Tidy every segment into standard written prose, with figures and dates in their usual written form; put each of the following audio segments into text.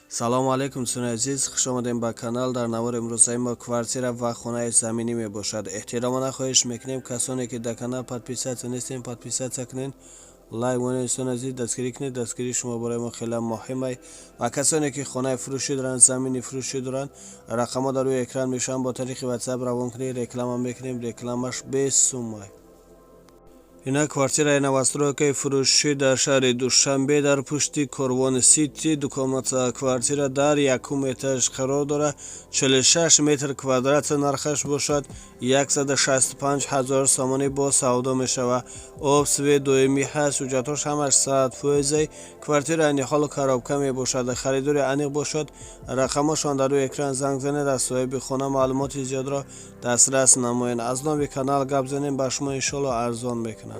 Салому алейкум, дӯстони азиз, хуш омадем ба канал. Дар навори имрӯзаи мо квартира ва хонаи заминӣ мебошад. Эҳтиромона хоҳиш мекунем, касоне ки дар канал подписаться нестем, подписаться кунед, лайк монед, дӯстони азиз, дастгирӣ кунед. Дастгирии шумо барои мо хеле муҳим ай. Ва касоне ки хонаи фурӯшӣ доранд, замини фурӯшӣ доранд, рақамҳо дар рӯи экран мешаванд, бо тариқи WhatsApp равон кунед, реклама мекунем, рекламаш бесумай. Ина квартираи новостройкаи фурӯшӣ дар шаҳри Душанбе, дар пушти Корвони Сити, ду комната квартира дар якум этаж қарор дорад, 46 метр квадрат, нархаш бошад 165 ҳазор сомонӣ, бо савдо мешавад. Об, свет доимӣ ҳаст, ҳуҷҷатҳош ҳамаш 100%. Квартира айни ҳол коробка мебошад. Харидори аниқ бошад, рақамҳошон дар рӯи экран, занг занед, аз соҳиби хона маълумоти зиёдро дастрас намоед. Аз номи канал гап занем, ба шумо иншоалло арзон мекунанд.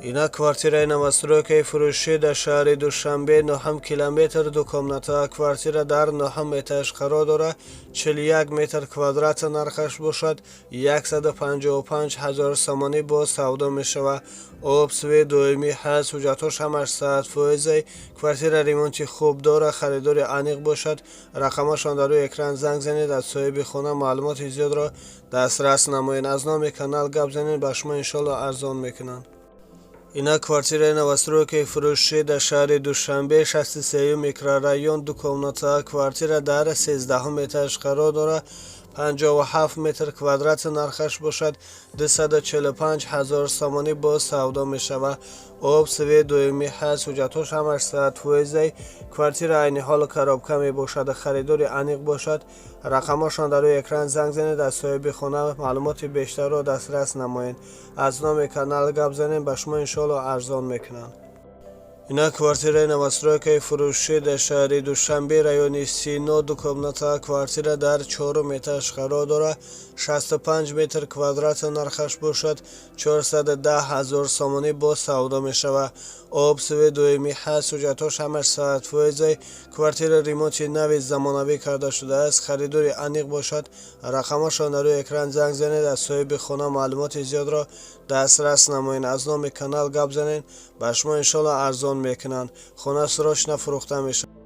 Ина квартираи новостройкаи фурӯшӣ дар шаҳри Душанбе, нӯҳам километр, ду комната квартира дар нӯҳам этаж қарор дорад, 41 метр квадрат, нархаш бошад 155 ҳазор сомонӣ, бо савдо мешавад. Об, свет доимӣ ҳаст, ҳуҷҷатҳош ҳамаш 100%. Квартира ремонти хуб дорад. Харидори аниқ бошад, рақамҳошон дар рӯи экран, занг занед, аз соҳиби хона маълумоти зиёдро дастрас намоед. Аз номи канал гап занед, ба шумо иншоалло арзон мекунанд. Ина квартираи новостройкаи фурӯшӣ дар шаҳри Душанбе, 63-юм микрорайон, ду комната квартира дар 13-ҳум этаж қарор дорад, 57 метр квадрат, нархаш бошад 245 ҳазор сомонӣ, боз савдо мешавад. Об, свет доимӣ ҳаст, ҳуҷҷатҳош ҳамаш 100%. Квартира айни ҳол коробка мебошад. Харидори аниқ бошад, рақамҳошон дар рӯи экран, занг занед, аз соҳиби хона маълумоти бештарро дастрас намоед. Аз номи канал гап занем, ба шумо иншоалло арзон мекунанд. Ина квартираи новостройкаи фурӯшӣ дар шаҳри Душанбе, райони Сино, ду комната квартира дар чорум этаж қарор дорад, 65 метр квадрат, нархаш бошад 410 ҳазор сомонӣ, боз савдо мешавад. Об, свет доимӣ ҳаст, ҳуҷҷатҳош ҳамаш 100%. Квартира ремонти нави замонавӣ карда шудааст. Харидори аниқ бошад, рақамҳошон дар рӯи экран, занг занед, аз соҳиби хона маълумоти зиёдро дастрас намоед. Аз номи канал гап занед, ба шумо иншоалло арзон мекунанд. Хона срочно фурӯхта мешавад.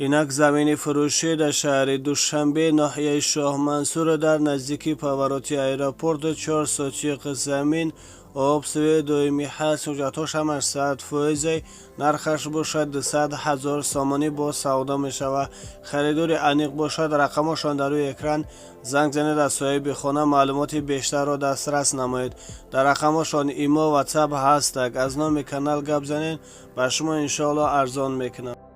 Инак, замини фурӯшӣ дар шаҳри Душанбе, ноҳияи Шоҳмансур, дар наздикии повороти аэропорт, 4 сотих замин, об, свет доимӣ ҳаст, ҳуҷҷатҳош ҳамаш 100%-е. Нархаш бошад 200 000 сомонӣ, бо савдо мешавад. Харидори аниқ бошад, рақамошон дар рӯи экран, занг занед, аз соҳиби хона маълумоти бештарро дастрас намоед. Дар рақамошон имо, ватсап ҳастак. Аз номи канал гап занед, ба шумо иншоалло арзон мекунам.